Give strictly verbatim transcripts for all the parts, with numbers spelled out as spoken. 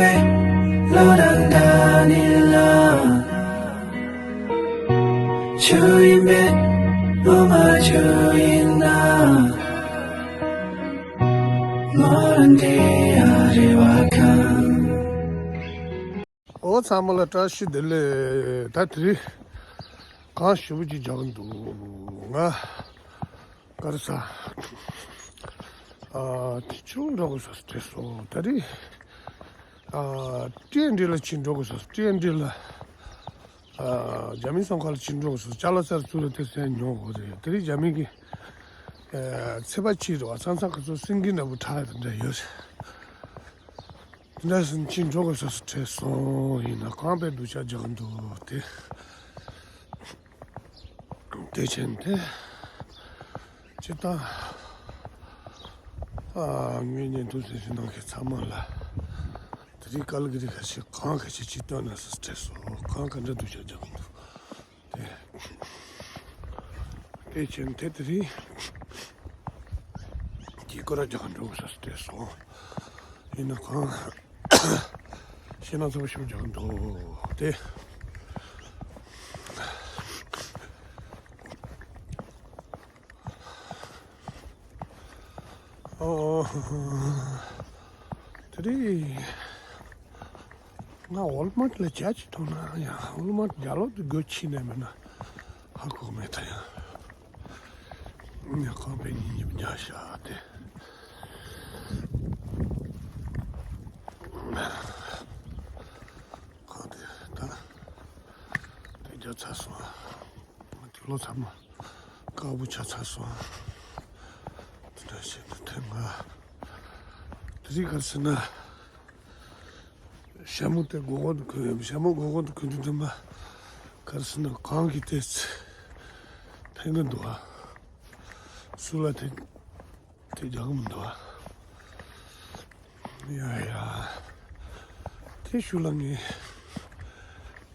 བློ་དང་འདྲ་ནི་ལ། ཆུ་ཡིན་པས་བློ་མ་ཆུ་ཡིན་ན། མོ་རང་འདྲེ་ཡ་རེ་བ་ཁང་། ཨོ་ཚང་མ་ལ་བཀྲ་ཤིས་བདེ་ལེགས། ད་དེ་རིང་གངས་ཞེ་པོ་ཅིག་རྒྱག་གི་འདུག་ང་ག་རེ་ཟ། ཨ་དེ་ཆུ་འགྲོ་དགོས་ས་དྲན་སོང་། ད་རེས་ཨ་ཏྲེན་ཌི་ལ་ཕྱིན་འགྲོ་དགོས་ས། ཏྲེན་ཌི་ལ་ཨ་རྒྱ་མི་སོང་ཁ་ལ་ཕྱིན་འགྲོ་དགོས་ས། ཅ་ལག་ཚར་ཚུར་ལ་དེ་སེ་ཉོ་དགོས་རེད། དེ་རིང་རྒྱ་མི་གི་ཨ་ཚེས་པ་གཅིག་རེད་བ། ཚང་ཚང་ག་ཚོད་སེང་གེ་འདྲ་པོ་གྲགས་ཡོད་དེ་འདྲ་ཡོད་རེད། དེ་འདྲ་སེ་ཕྱིན་འགྲོ་དགོས་ས་དྲན་སོང་། ཡིན་ན་གངས་དཔེ་སྡུག་ཅག་རྒྱག་གི་འདུག་དེ། དེ་བྱས་ཏེ་ཅི་ལྟར་ཨ་ངའི་བརྙན་ཐུང་གཟིགས་གནང་མཁན་ཚང་མ་ལ་དེ་རིང་ཀལ་ག་རི་ཁ་ཤས་གངས་ཁ་ཤས་ཅིག་སྟོན་ན་ཟེར་དྲན་སོང་། གངས་ག་འདྲ་སྡུག་ཅག་རྒྱག་གི་འདུག་དེ་དེ་བྱས་ཏེ་དེ་རིང་གི་སྐོར་ར་རྒྱག་འགྲོ་ས་དྲན་སོང་། ཡིན་ན་གང་ཤེས་ན་ཚོར་ཤུགས་རྒྱག་འདུག་སྟེ། ཨོ། དེ་རིང་ང་ཝོལ་མར་ལ་ཇ་ཅིག་འཐུང་ན་ཡང་། ཝོལ་མར་ཇ་ལོ་དུ་སྒོ་ཕྱེ་ནས་མེད་ན་ཧ་གོ་མེད་ད་ཡང་། ངས་ཁང་པའི་ཉིན་གཉིས་བརྒྱབ་བཞག་སྟེ། ཁང་དེ་ད་དེ་རྒྱབ་ཚར་སོང་། དུག་ལོག་ཚང་མ་དཀར་པོ་ཆགས་ཚར་སོང་། དེ་འདྲ་བྱས་ནས་དེ་ང་དེ་རིང་ག་རེ་ཟེར་ན། ཞྭ་མོ་དེ་སྒོ་ཁང་དུ་གོན་ཡོད། ཞྭ་མོ་སྒོ་ཁང་དུ་གོན་དུས་དུ་མ་ག་རེ་ཟེར་ན་གངས་ཀྱི་ཏོག་ཙམ་ཕན་གྱི་འདུག་ཨ། སུ་ལ་དེ་དེ་རྒྱག་གི་མི་འདུག་ཨ། ཡ་ཡ། དེ་ཤུལ་ལ་ངས་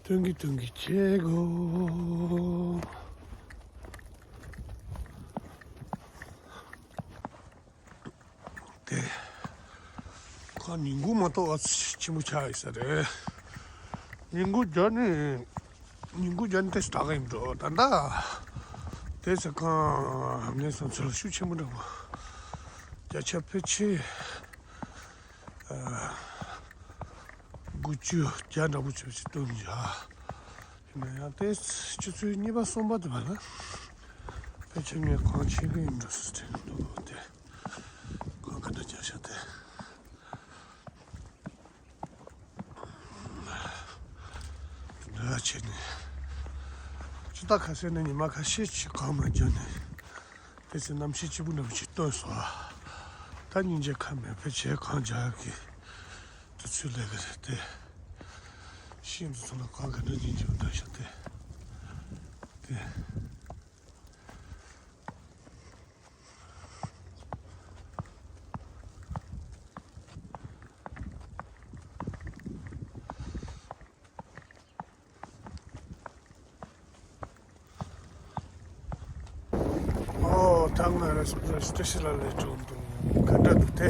སྟོན་གྱི་སྟོན་གྱི་བྱེད་དགོས། དེ་ཁ་ཉིན་གུང་མ་གཏོགས་ཨ་ཆེན་པོ་ཆགས་ཡོད་ས་རེད། ཉིན་གུང་རྒྱབ་ནས་ཉིན་གུང་རྒྱབ་ནས་ཏེ་སྟག་ཡིན་འགྲོ་ད་ལྟ། དེ་ཚེ་ཁང་ངས་སོང་ཚུལ་ཤུགས་ཆེན་པོ་འདྲ་པོ་བརྒྱ་ཆ་ཕལ་ཆེར་ཨ་དགུ་བཅུ་བརྒྱ་འདྲ་པོ་ཆེ་བ་ཞིག་བཏོན་བཞག་ཡིན་ན་ཡང་ཏེ་ཆུ་ཚོད་གཉིས་པ་གསུམ་པ་དེ་བར་ན་ཕལ་ཆེར་ངས་གངས་ཆེན་པོ་ཡིན་འགྲོ་ཟེར་དྲན་འདུག་སྟེ། གངས་ག་འདྲ་རྒྱག་ཤག་སྟེ། འདྲ་བྱས་ནས་ཕྱི་ཟླ་ཁ་སང་ནས་ཉི་མ་ཁ་ཤས་ཅིག་གངས་མ་རྒྱག་ནས་དེ་ཚེ་གནམ་གཤིས་སྐྱིད་པོ་འདྲ་པོ་ཅིག་སྟོན་སོང་ཨ། ད་སྙིང་རྗེ་ཁ་མེད་ཕལ་ཆེར་གངས་རྒྱག་གི་དུས་ཚོད་སླེབས་ཀྱི་རེད་དེ། ཤིན་ཏུ་ཚོ་ལ་གངས་ག་འདྲ་སྙིང་རྗེ་པོ་འདྲ་ཤག་སྟེ། དེ། ཨོ། ཐང་ན་རེ་སི་ཊེ་ཤན་ལ་སླེབས་འགྲོ་འདུག་ག་འདྲ་འདུག་སྟེ།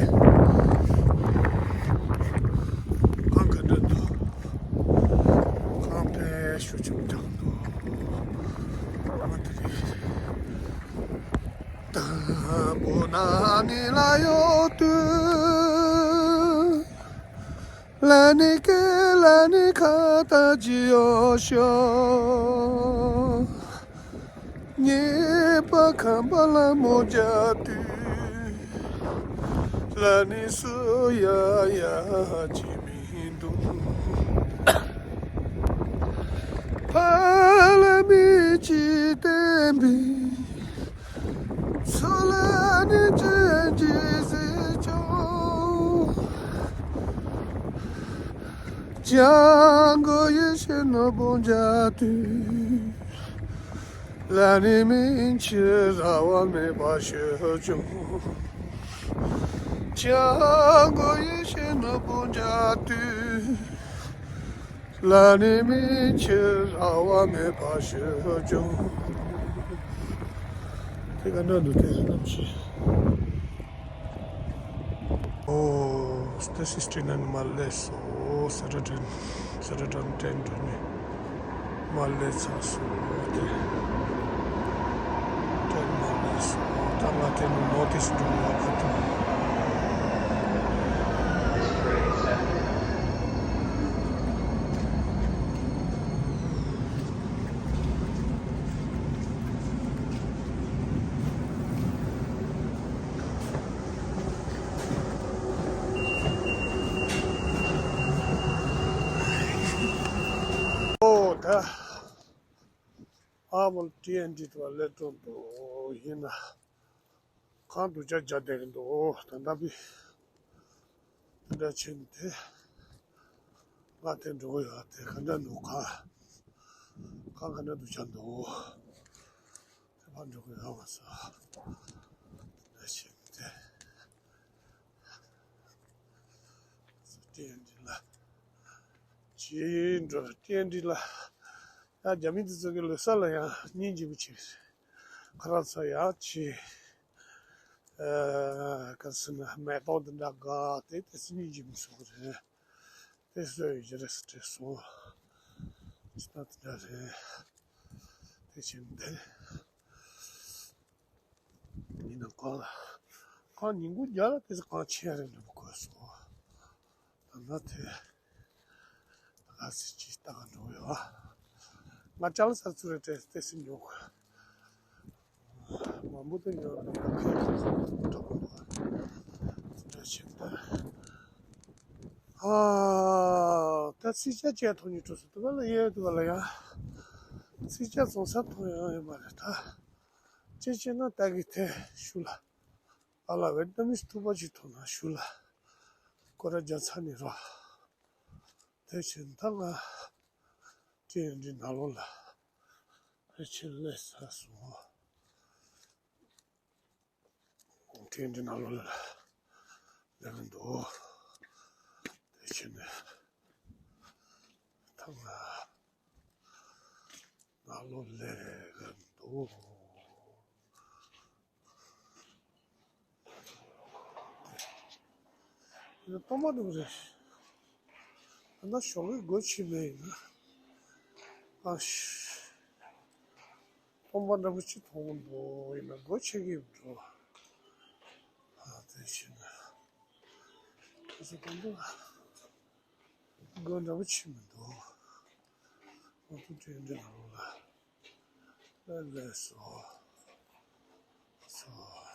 གངས་ག་འདྲ་འདུག་གངས་དཔེ་ཤུགས་ཆེན་པོ་རྒྱག་འདུག་ཨ་མ་དེ་རེད། དང་པོ་ན་ནི་ལ་ཡོད་དུས། ལ་ནི་ཀེ་ལ་ནི་ཁ་ཏ་ཇི་ཡོ་ཤོ། ཉེས་པ་ཁམས་པ་ལ་མོ་རྒྱག་དུས། ལ་ནི་སུ་ཡ་ཡ་ཅི་མི་འདུག་ཕ་ལ་མི་ཅི་བསྟན་པའི། ཚུལ་ནི་ཅི་ཅི་ཟེར་ཀྱང་། སྤྱང་ཀི་ཡེ་ཤེས་ནོར་བུ་མཇལ་དུས། ལ་ནི་མིན་ཕྱིར་ར་བ་མེད་པ་ཤོད་ཀྱང་། སྤྱང་ཀི་ཡེ་ཤེས་ནོར་བུ་མཇལ་དུས། ལ་ནི་མིན་ཕྱིར་ར་བ་མེད་པ་ཤོད་ཀྱང་། དེ་ག་འདྲ་འདུག་དེ་གནམ་གཤིས། ཨོ། སི་ཊེ་ཤན་ནས་མར་སླེབས་སོང་། སེ་ཊར་ཌེ་ནི། སེ་ཊར་ཌེ་ནི་ཊེན་འགྲོ་ནས་མར་སླེབས་ཚར་སོང་། དེ་ཊེན་མར་སླེབས་སོང་། ད་ང་དེ་ནས་ནོར་ཐི་ཨིསཊ་འགྲོ་བ་ག་ཐུག་ཨོ་ད། ཨ་མོ་ཊི་ཨེན་ཊི་དུ་བ་ལེ་ཏོན་དུ་ཡིན་ན། གང་སྡུག་ཅག་རྒྱག་བསྡད་ཀྱི་འདུག་ད་ལྟ་བི་འདི་འདྲ་བྱས་ནས་དེ། ང་དེ་འགྲོ་གི་ཡོད། དེ་ག་འདྲ་འདུག་ག་ག་ག་འདྲ་སྡུག་ཅག་འདུག་དེ་ཕར་འགྲོ་གི་ཡོད་མ་ཟད། འདི་འདྲ་བྱས་ནས་དེ། ཊི་ཨེན་ཊི་ལ། ཇི་འགྲོ་ཊི་ཨེན་ཊི་ལ། ཡང་རྒྱ་མི་དེ་ཚོ་གི་ལུགས་སྲོལ་ལ་ཡང་སྙིང་རྗེ་པོ་བྱེད། ཁོ་རང་ཚོ་ཡང་ཇི། ཨ། ག་ཟེར་ན་མེ་ཏོག་འདི་འདྲ་དགའ་དེ་དེ་སྙིང་རྗེ་མོ་བཟོ་གི་རེད། དེ་བཟོ་ཡོད་ཀྱི་རེད་ཟེར་དྲིས་སོང་། ཇི་ལྟར་དེ་འདྲ་རེད། དེ་བཞིན་དེ། ཡིན་ན་གང་ལ། གང་ཉིན་གུང་རྒྱ་ལ་དེ་ཚོ་གང་ཆེ་རེད་འགྲོ་དགོས་སོང་། ད་ལྟ་དེ། ད་ག་ཚོད་ཅིག་ལྟ་ག་འགྲོ་ཡོད། ང་ཅ་ལག་ཟ་ཚུལ་རེ་སྤྲད་སྟེ་སེམས་མྱོང་། མང་པོ་དེ་ཡོད་པའི་ཁ་ཁ་ཁ་ཁ་འགྲོ་དགོས་པ། འདྲ་ཞིག་ད། ཨ། ད་ཚིག་ཇ་ཅན་ཐོག་ནས་འགྲོ་སོང་། དུ་བ་ལ་ཡོད་དུ་བ་ལ་ཡ། ཚིག་ཇ་བཙོང་ས་ཐོག་ཡང་ཡོད་མ་རེད་ད། ཅི་བྱས་ན་ད་གི་དེ་ཞུ་ལ། ཨ་ལ་ཝེད་ནམ་མི་ཐུག་པ་ཅིག་ཐོན་ན་ཞུ་ལ། སྐོར་ར་རྒྱག་ཚར་ནས་རོ། དེ་བཞིན་ད་ང་ཊི་ཨེན་ཊི་ནང་ལོགས་ལ་ཕལ་ཆེར་སླེབས་ཚར་སོང་། ཊི་ཨེན་ཊི་ནང་ལོགས་ལ་སླེབས་ཀྱི་འདུག་དེ་བཞིན་ད་ང་ནང་ལོགས་སླེབས་ཀྱི་འདུག་ཡིན་ན་སྟོང་པ་འདྲ་པོ་རེད། ད་ལྟ་ཞོགས་ཀས་སྒོ་ཕྱེ་མེད་ཡིན་ན། ཨ་ཤི། སྟོང་པ་འདྲ་པོ་ཅིག་མཐོང་གི་འདུག་ཡིན་ན་སྒོ་ཕྱེ་གི་མི་འདུག་ཨ་དེ་བྱས་ན། ཁ་སང་དང་པོ་སྒོ་འདྲ་པོ་ཕྱེ་མི་འདུག་ང་ཚོ་དྲན་དྲན་ལ་ལ་ལས་སོ་སོ།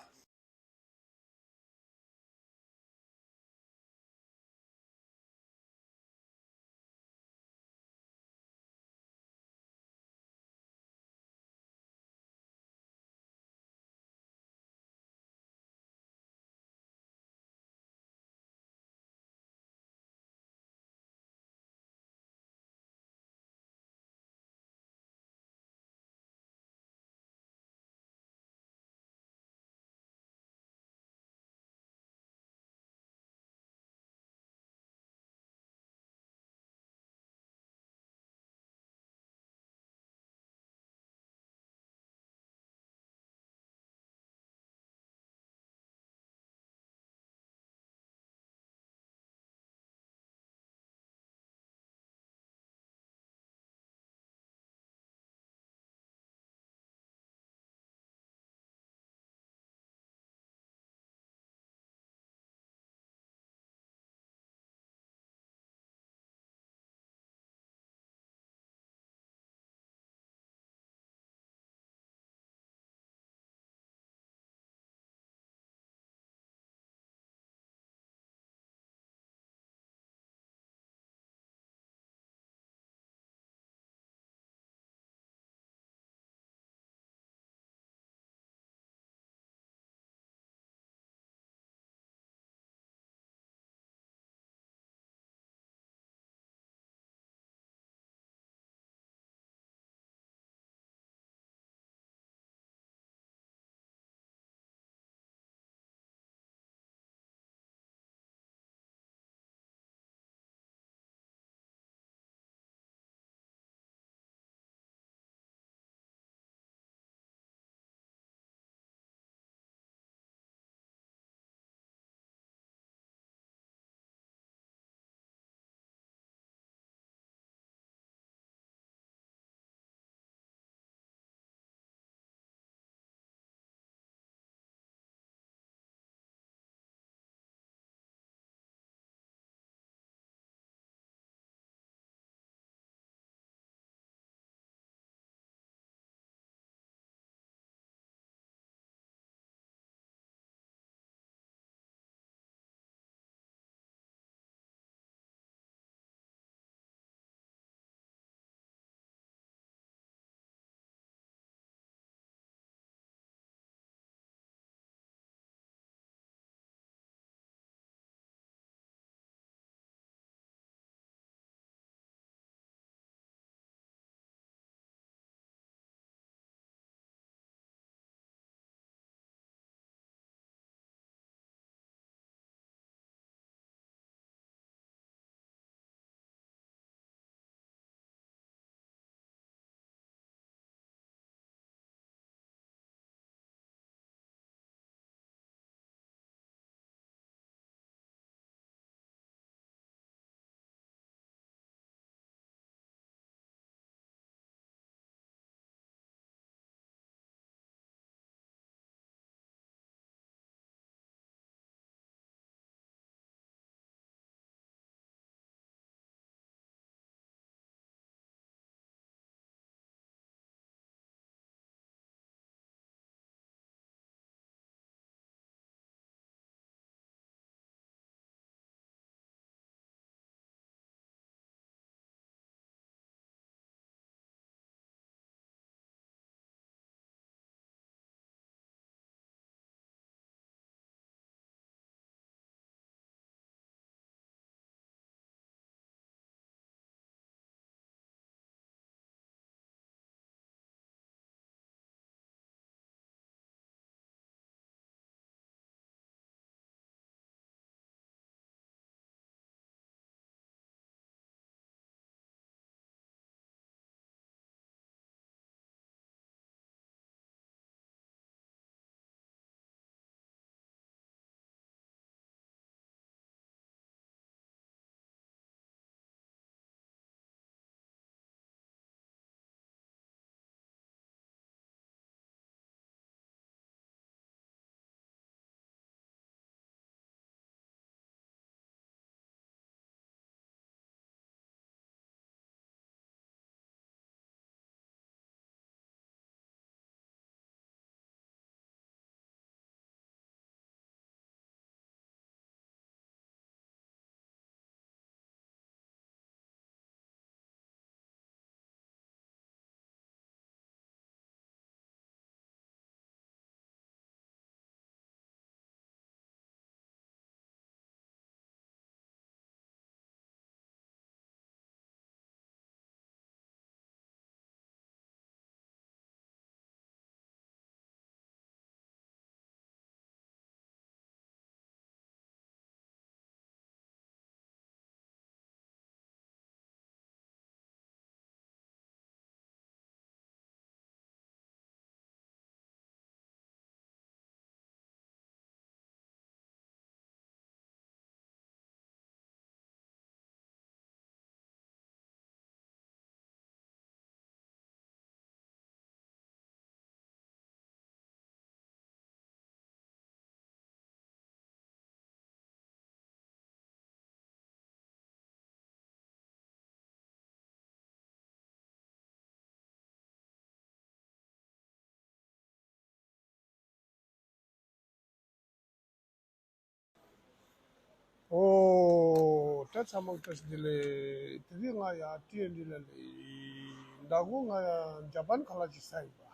ཨོ། ད་ཚང་མ་བཀྲ་ཤིས་བདེ་ལེགས། དེ་རིང་ང་ཡང་ཊི་ཨེན་ཌི་ལ་ལས་ཡིན། ད་གོ་ང་ཡང་ཇ་པན་ཁ་ལག་ཅིག་ཟ་ཡིན་པ།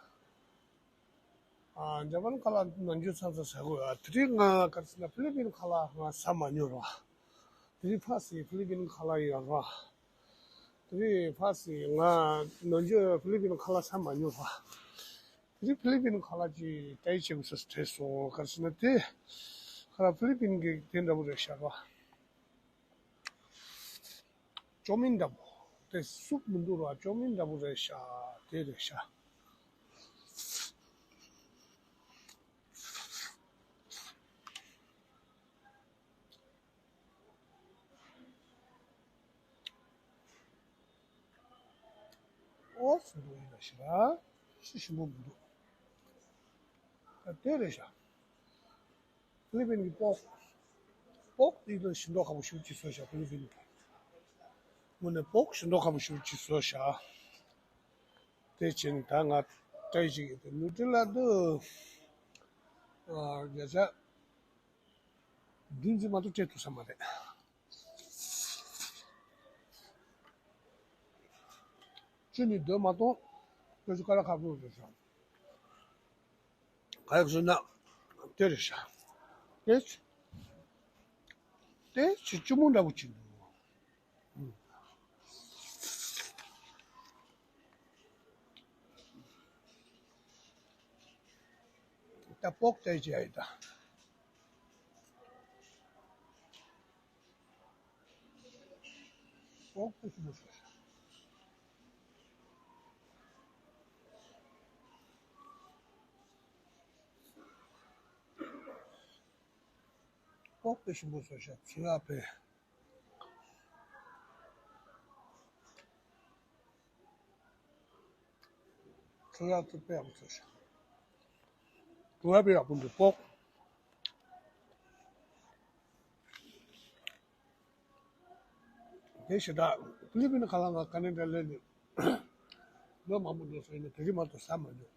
ཨ། ཇ་པན་ཁ་ལག་ནམ་རྒྱུན་ཚང་ཚང་ཟ་གོ་ཡ། དེ་རིང་ང་ག་རེ་ཟེར་ན་ཧྥི་ལི་པིན་ཁ་ལག་ང་ཟ་མ་མྱོང་ར། དེ་རིང་ཕར་སི་ཧྥི་ལི་པིན་ཁ་ལག་ཡིན་ར། དེ་རིང་ཕར་སི་ང་ནམ་རྒྱུན་ཧྥི་ལི་པིན་ཁ་ལག་ཟ་མ་མྱོང་ར། དེ་རིང་ཧྥི་ལི་པིན་ཁ་ལག་ཅིག་ཊ་རའི་བྱེད་དགོས་ས་དྲན་སོང་། ག་རེ་ཟེར་ན་དེ་ཁ་ལག་ཧྥི་ལི་པིན་གི་དེ་འདྲ་པོ་རེད་ཤག་ར། ཅོ་མིན་འདྲ་པོ། དེ་སུབ་མི་འདུག་ར། ཅོ་མིན་འདྲ་པོ་རེད་ཤག་དེ་རེད་ཤག་ཨོ་སུ་འདུག་ཡིན་ན་ཞེ་དྲག་ཞེ་ཞིམ་པོ་མི་འདུག་ད་དེ་རེད་ཤག་ཧྥི་ལི་པིན་གྱི་པོག་པོག་དེ་ལ་ཞིམ་མདོག་ཁ་པོ་ཞེ་པོ་ཅིག་བཟོས་ཤག་ཧྥི་ལི་པིན་གྱི་དངོས་གནས་པོག་ཞིམ་མདོག་ཁ་པོ་ཞེ་པོ་ཅིག་བཟོས་ཤག་དེ་བྱས་ནས་ད་ང་ཊ་རའི་ཅིག་ནུ་ཊི་ལ་འདུག་ཨ། བརྒྱ་ཆ་བདུན་ཙམ་མ་གཏོགས་སྤྲད་ཐུབ་ས་མ་རེད། ཅི་ནས་སྡོད་མ་གཏོགས་ཁྱོད་ཚོ་དཀའ་ལས་ཁག་པོ་རེད་ཤག་ག་རེ་ཟེར་ན་དེ་རེད་ཤག་དེ་དེ་ཅི་ཅི་མོ་འདྲ་པོ་ཅིག་འདུག་ད་པོག་ཏེ་ཅི་ཡ་ཡི་ད། པོག་ཏེ་ཞིམ་པོ་ཞིག་པོག་ཏེ་ཞིམ་པོ་བཟོས་ཤག་ཚོད་ཡག་པས། ཚོད་ཡག་ཏུ་དཔེ་ཡག་པོ་བཟོས་ཤག་ཚོད་ཡག་དཔེ་ཡག་པོ་འདུག་པོག་དེ་ཞེ་དྲག་ཧྥི་ལི་པིན་ཁ་ལག་ང་ཁ་ནས་འདྲ་ལས་ནས་ལོ་མང་པོ་འགྲོ་སོང་ཡིན་ན་དེ་རིང་མ་གཏོགས་ཟ་མ་མྱོང་།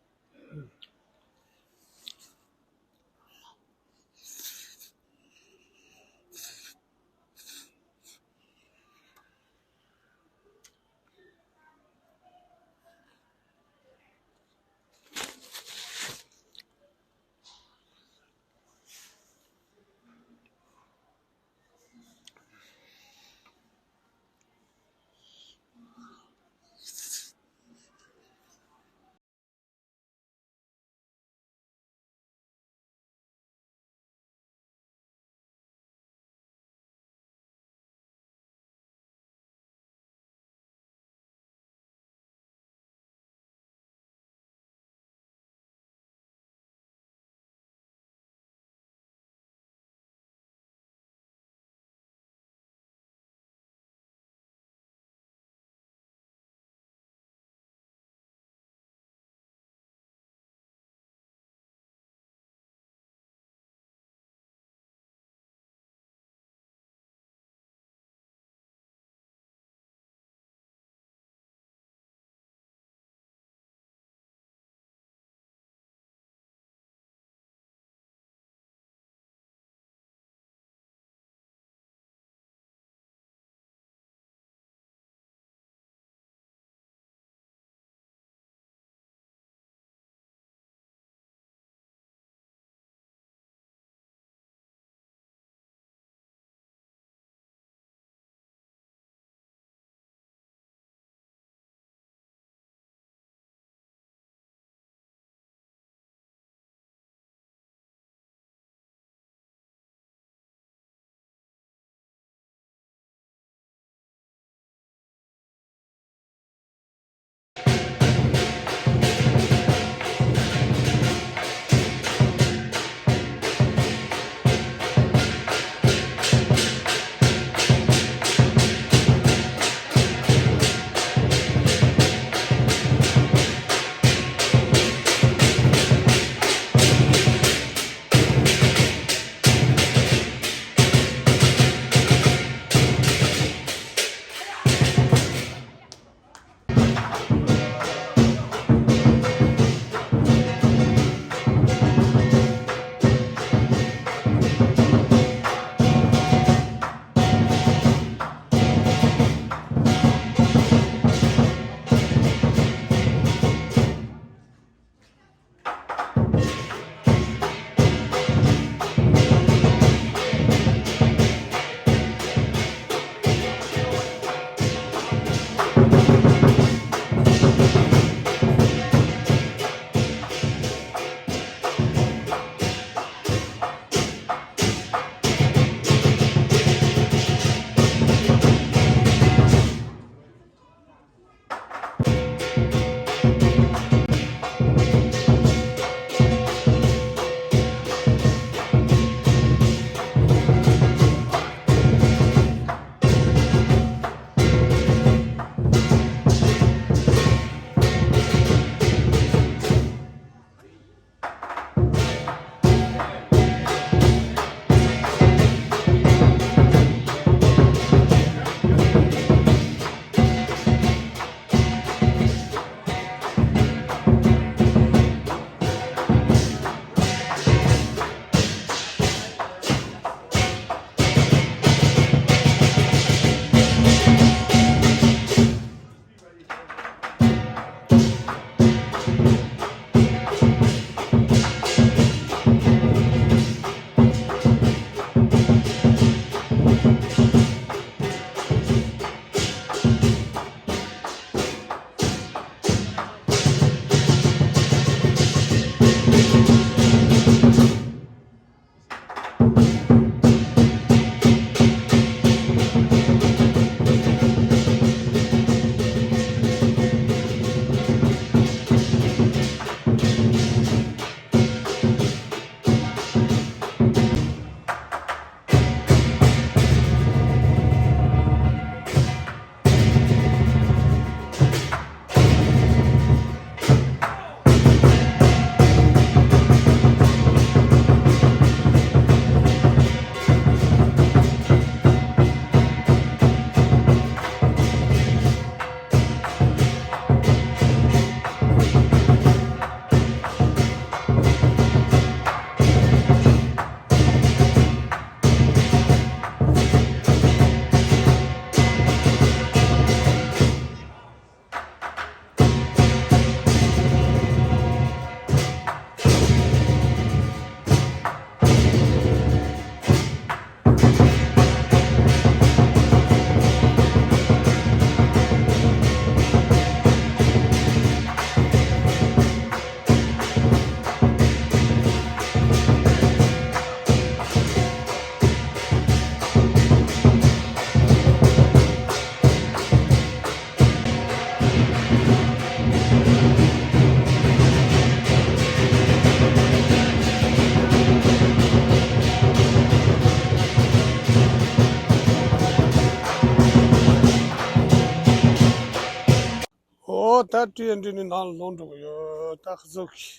ད་ཏྲི་ཨེན་ཌི་ནི་ནང་ལ་ལོག་འགྲོ་གི་ཡོད། ད་ཁ་ཚོ་གི་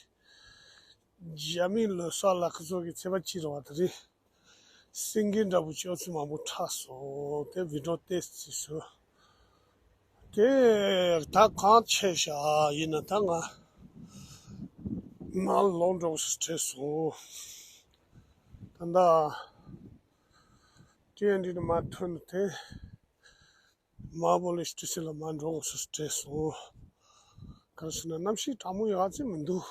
རྒྱ་མི་ལོ་གསར་ལ་ཁ་ཚོ་གི་ཚེས་པ་གཅིག་རེད་བ། དེ་རིང་སེང་གེ་འདྲ་པོ་ཅོག་ཙེ་མང་པོ་འཁྲབ་སོང་། དེ་བི་ཌི་ཡོ་ཏེས་ཙི་སོང་། དེ་ད་གང་ཆེ་ཤག་ཡིན་ན་ད་ང་ནང་ལོག་འགྲོ་དགོས་དྲན་སོང་། ད་ད་ཏྲི་ཨེན་ཌི་ནི་མ་ཐོན་ནས་དེ་མ་བོ་ལི་སི་ཊི་སི་ལ་མ་འགྲོ་དགོས་དྲན་སོང་། གང་ཟེར་ན་གནམ་གཤིས་གྲང་མོ་ཡག་ཅིག་མི་འདུག་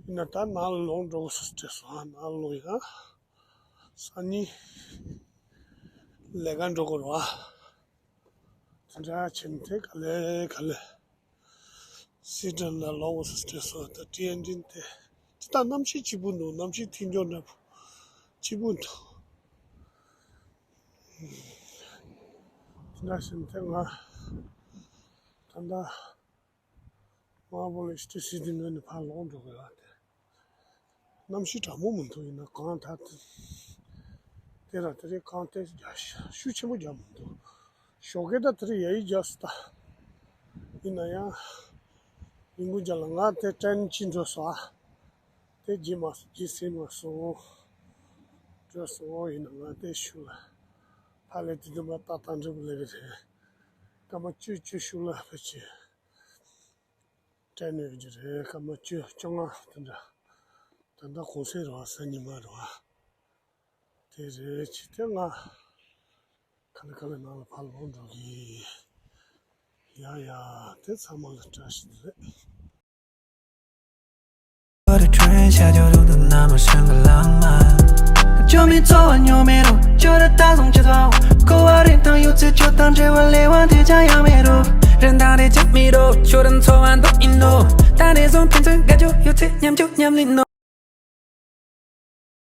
ཡིན་ན་ད་ནང་ལོག་འགྲོ་དགོས་དྲན་སོང་། ནང་ལོག་ཡ། སང་ཉིན་ལས་ཀ་འགྲོ་དགོས་རེད་བ། དེ་འདྲ་བྱས་ནས་དེ་ག་ལེ་ག་ལེ་སི་ཌན་ལ་ལོག་དགོས་དྲན་སོང་། ད་ཏྲི་ཨེན་ཌི་དེ་ད་གནམ་གཤིས་སྐྱིད་པོ་འདུག་གནམ་གཤིས་ཐིག་མགྱོགས་འདྲ་པོ་སྐྱིད་པོ་འདུག་དེ་འདྲ་བྱས་ནས་དེ་ང་ད་ལྟ། མ་བོ་ལི་སི་ཊི་སི་ཊི་ངོས་ནས་ཕར་ལོག་འགྲོ་གི་ཡོད་དེ། གནམ་གཤིས་གྲང་མོ་མི་འདུག་ཡིན་ན་གངས་ཐག་དེ། དེ་ར་དེ་རེད། གངས་དེ་རྒྱ་ཤུགས་ཆེན་པོ་རྒྱག་མི་འདུག་ཞོགས་ཀས་ད་དེ་རེད་ཡ་ཡི་རྒྱག་སོང་ད། ཡིན་ན་ཡང་། ཉིན་གུང་རྒྱབ་ལ་ང་དེ་ཊེན་ཊི་གཅིག་འགྲོ་སོང་ཨ། དེ་རྗེས་མ་རྗེས་ཟིན་མ་སོང་། འགྲོ་སོང་། ཡིན་ན་ང་དེ་ཤུགས་ལ། ཕ་ལས་དེ་དུ་མ་ཏག་ཏག་འགྲོ་གི་ལས་ཀ་རེད། སྐར་མ་བཅུ་བཅུ་ཤུགས་ལ་ཕེབས་ཀྱི། སྤྲད་ནས་ཡོད་ཀྱི་རེད། སྐར་མ་བཅུ་བཅོ་ལྔ་དེ་འདྲ། ད་ལྟ་གུང་སེང་རེད་བ། གཟའ་ཉི་མ་རེད་བ། དེ་རེད། ཅི་སྟེ་ང་ག་ལེ་ག་ལེ་ནང་ལ་ཕར་ལོག་འགྲོ་གི། ཡ་ཡ། དེ་ཚང་མ་ལ་བཀྲ་ཤིས་བདེ་ལེགས།